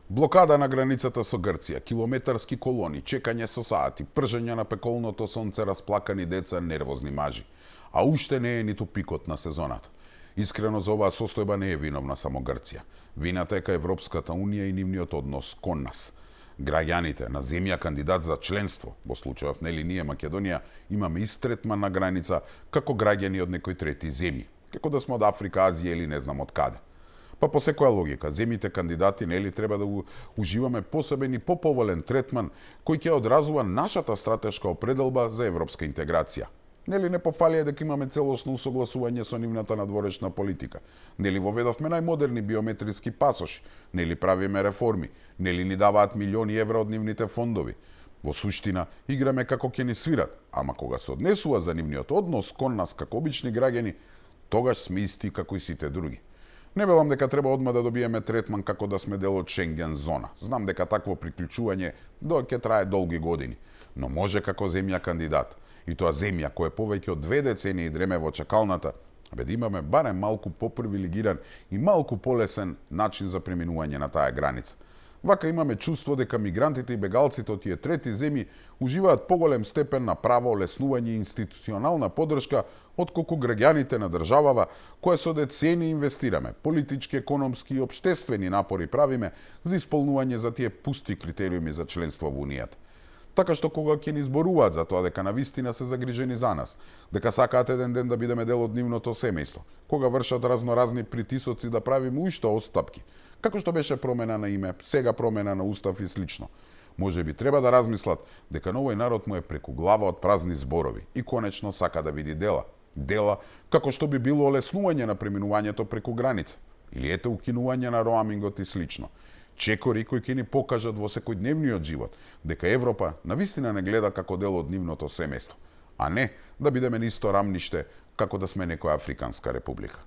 Блокада на границата со Грција, километарски колони, чекање со сати, пржење на пеколното сонце, расплакани деца, нервозни мажи. А уште не е ниту пикот на сезоната. Искрено за оваа состојба не е виновна само Грција. Вината е кај Европската унија и нивниот однос кон нас. Граѓаните на земја кандидат за членство, во случајот нели ние Македонија, имаме ист третман на граница како граѓани од некои трети земји, како да сме од Африка, Азија или не знам од каде. Па по секоја логика, земјите кандидати нели треба да уживаме посебен и поповолен третман кој ќе одразува нашата стратешка определба за европска интеграција. Нели не пофалија дека имаме целосно усогласување со нивната надворешна политика. Нели воведовме најмодерни биометриски пасоши, нели правиме реформи, нели ни даваат милиони евра од нивните фондови. Во суштина, играме како ќе ни свират, ама кога се однесува за нивниот однос кон нас како обични граѓани, тогаш сме исти како и сите други. Не велам дека треба одма да добиеме третман како да сме дел од Шенген зона. Знам дека такво приклучување ќе трае долги години, но може како земја кандидат. И тоа земја која повеќе од 2 децении дреме во чакалната, да имаме барем малку попривилегиран и малку полесен начин за преминување на таа граница. Вака имаме чувство дека мигрантите и бегалците од тие трети земји уживаат поголем степен на право, олеснување и институционална поддршка отколку граѓаните на државава која со децении инвестираме, политички, економски и општествени напори правиме за исполнување за тие пусти критериуми за членство во Унијата. Така што кога ќе ни зборуваат за тоа дека навистина се загрижени за нас, дека сакаат еден ден да бидеме дел од нивното семејство, кога вршат разноразни притисоци да правиме уште отстапки, како што беше промена на име, сега промена на устав и слично. Може би треба да размислат дека на овој народ му е преку глава од празни зборови и конечно сака да види дела. Дела како што би било олеснување на преминувањето преку граница или ете укинување на роамингот и слично. Чекори кои ќе ни покажат во секојдневниот живот дека Европа навистина не гледа како дел од нивното семејство, а не да бидеме на исто рамниште како да сме некоја африканска република.